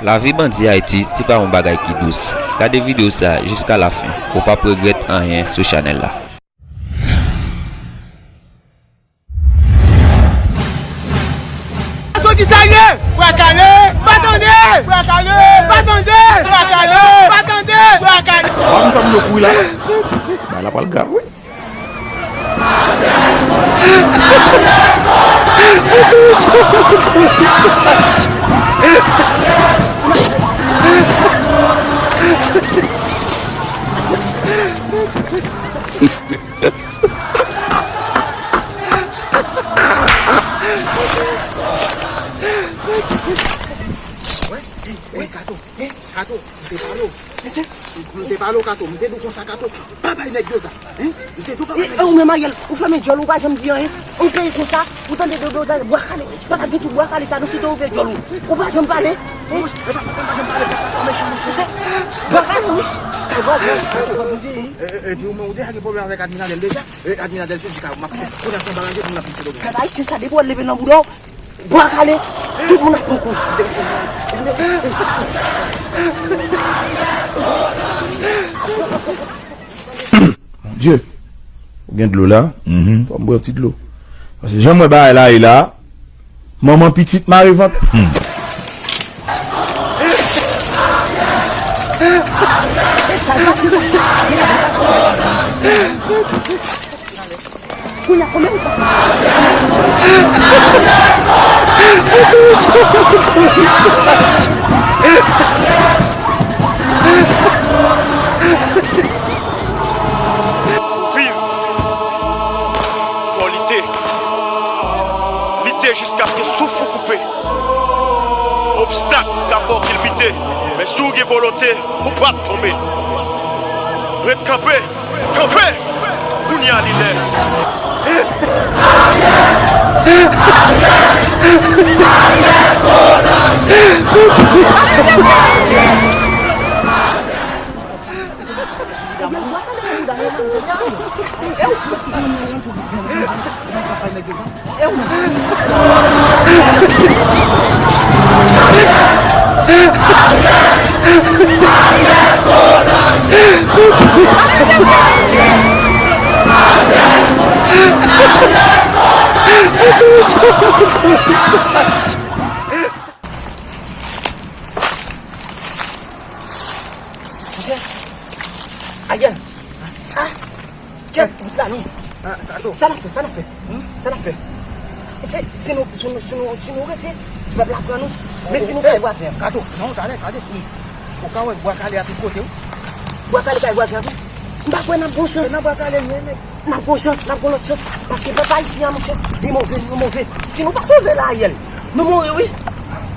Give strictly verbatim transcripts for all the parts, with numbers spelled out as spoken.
Lavi bandi Ayiti se pa yon bagay ki dous. Gade videyo sa a jiska lafen, ou p ap regrèt anyen sou chanèl la. Soti serye! Bwa kale! Pa tande! Bwa kale! Pa tande! Bwa kale! Pa tande! Bwa kale! Wap m fè m lo kouri la. Sa la pral grav wi. Wi, wi, Kato, Kato, m te pale w. M te pale w, Kato, m te di w konsa, Kato, pa bay nèg yo zam, hein? M te di w pa bay nèg yo zam. E ou menm, Ariel, ou fèmen djòl ou, pa janm di anyen. Ou peye konsa, ou tande dodo, bwa kale. Pa t ap gen tout bwa kale sa, non, si te ouvè djòl ou. Ou pa janm pale. Bwa kale, wi. Kay vwazen an, fòk nou veye. Epi ou menm, ou deja gen pwoblèm avèk Adminadèl deja. E Adminadèl se di ka, m ap konnen se yon baranje pou n ap pise dodo. Pèp ayisyen sa, depi w leve nan bouda w, bwa kale, tout moun ap pran kou. Bondye, ou gen dlo la? Fò m bwè yon ti dlo. Paske jan m wè bagay la ye la, manman pitit mare vant. Kounye a, konbyen ou Viv, fò lite. Lite jiskaske souf ou koupe. Obstak ka fè w kilbite, men si w gen volonte, ou p ap tonbe. Ret kanpe, kanpe! Kounye a li lè. Monchè, Ariel, ah, kèt wout la non. Ah, Kato. Sa n ap fè, sa n ap fè? Hmm? Sa n ap fè? Se, si nou, si nou, si nou, si nou rete, pèp la pran nou. Men si nou kay vwazen an. Kato, non, talè, gade. Ou ka wè bwa kale a tout kote wi. Bwa kale kay vwazen an tou. M pa kwè n ap gon chans. Se nan bwa kale m ye, nèg. N ap gon chans, n ap gon lòt chans. Paske pèp ayisyen an, monchè, li move, li move. Si nou pa sove la, Ariel, nou mouri wi.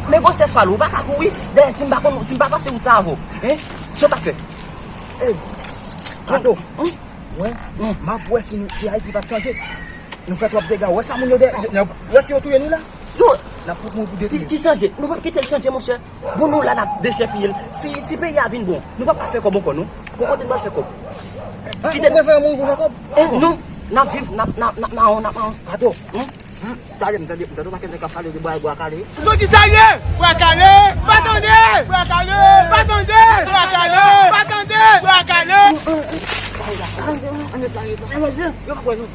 Men gwosè fal ou, ou pa ka kouri. Dayè, si m pa konn, si m pa pase wout sa avè w, hein? Sa w t ap fè? Ey, Kato, mwen, m ap wè si nou, si Ayiti p ap chanje. Nou fè twòp dega. Ou wè sa moun yo dèyè, wè si yo touye nou la? Yo, n ap fout moun pou detwi. Ki, ki chanje? Nou p ap kite l chanje, monchè. Bon, nou la n ap dechèpiye l. Si, si peyi a vin bon, nou p ap ka fè kòb ankò, non. Pou kote n pral fè kòb? Kite nou fè moun pou fè kòb? Eh, non, n ap viv, n ap, n ap, n ap mawon, n ap mawon. Kato. Hmm? Talè, m tande, m tande yon pakèt nèg k ap pale de bwa, bwa kale. Soti serye! Bwa kale! Pa tande! Bwa kale! Pa tande! Bwa kale! Pa tande! Bwa kale! Yo pa kwè nou.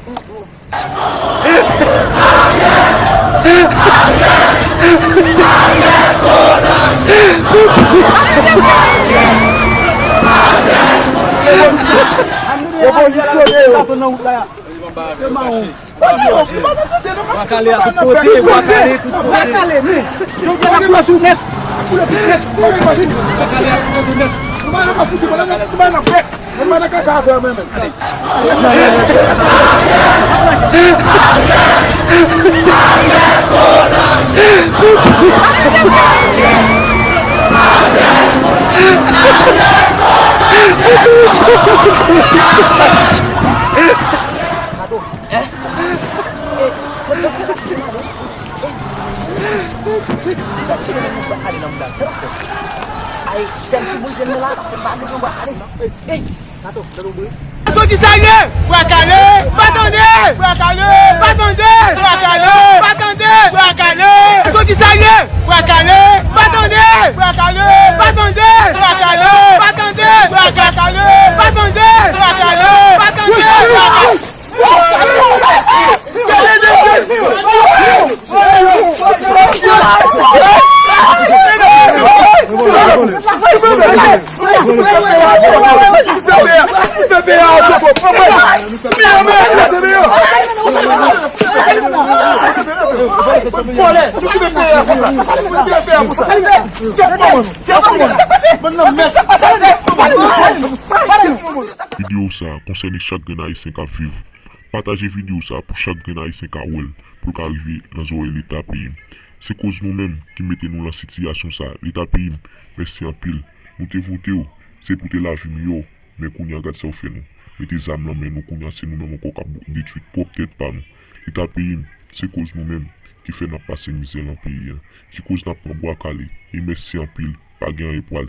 Revolisyon! Revolisyon! Bwa kale a tout kote, bwa kale tout kote. Bwa kale, men. Jodi a n ap boule tout nèt. N ap boule tout nèt. Bwa kale a tout kote nèt. Nou pa nan paspouki, nou pa nan kaka avè w menm. Hein? Eh, fò, fò, fò, fò, fò, eh, si, si, si, si, nou pa ale nan mouda, se la fò. Ay, tèm sou boul tèm la, pase m pa ale nan bwa, ale. Ey, Kato, tande yon bri. Soti serye! Bwa kale! Pa tande! Bwa kale! Pa tande! Bwa kale! Pa tande! Bwa kale! Soti serye! Bwa kale! Pa tande! Bwa kale! Videyo sa a konsène chak grenn Ayisyen k ap viv. Pataje videyo sa a pou chak grenn Ayisyen ka wè l, pou l ka rive nan zòrèy Leta peyi m. Se koz nou menm ki mete nou nan sitiyasyon sa a, Leta peyi m, mèsi anpil. Nou te vote w, se pou te lavi miyò, men kounye a gad sa w fè nou. Mete zam nan men nou, kounye a se nou menm ankò k ap detwi pwòp tèt pa nou. Leta peyi m, se koz nou menm ki fè n ap pase mizè lan peyi a, ki koz n ap pran bwa kale, e mèsi anpil, pa gen anyen pou al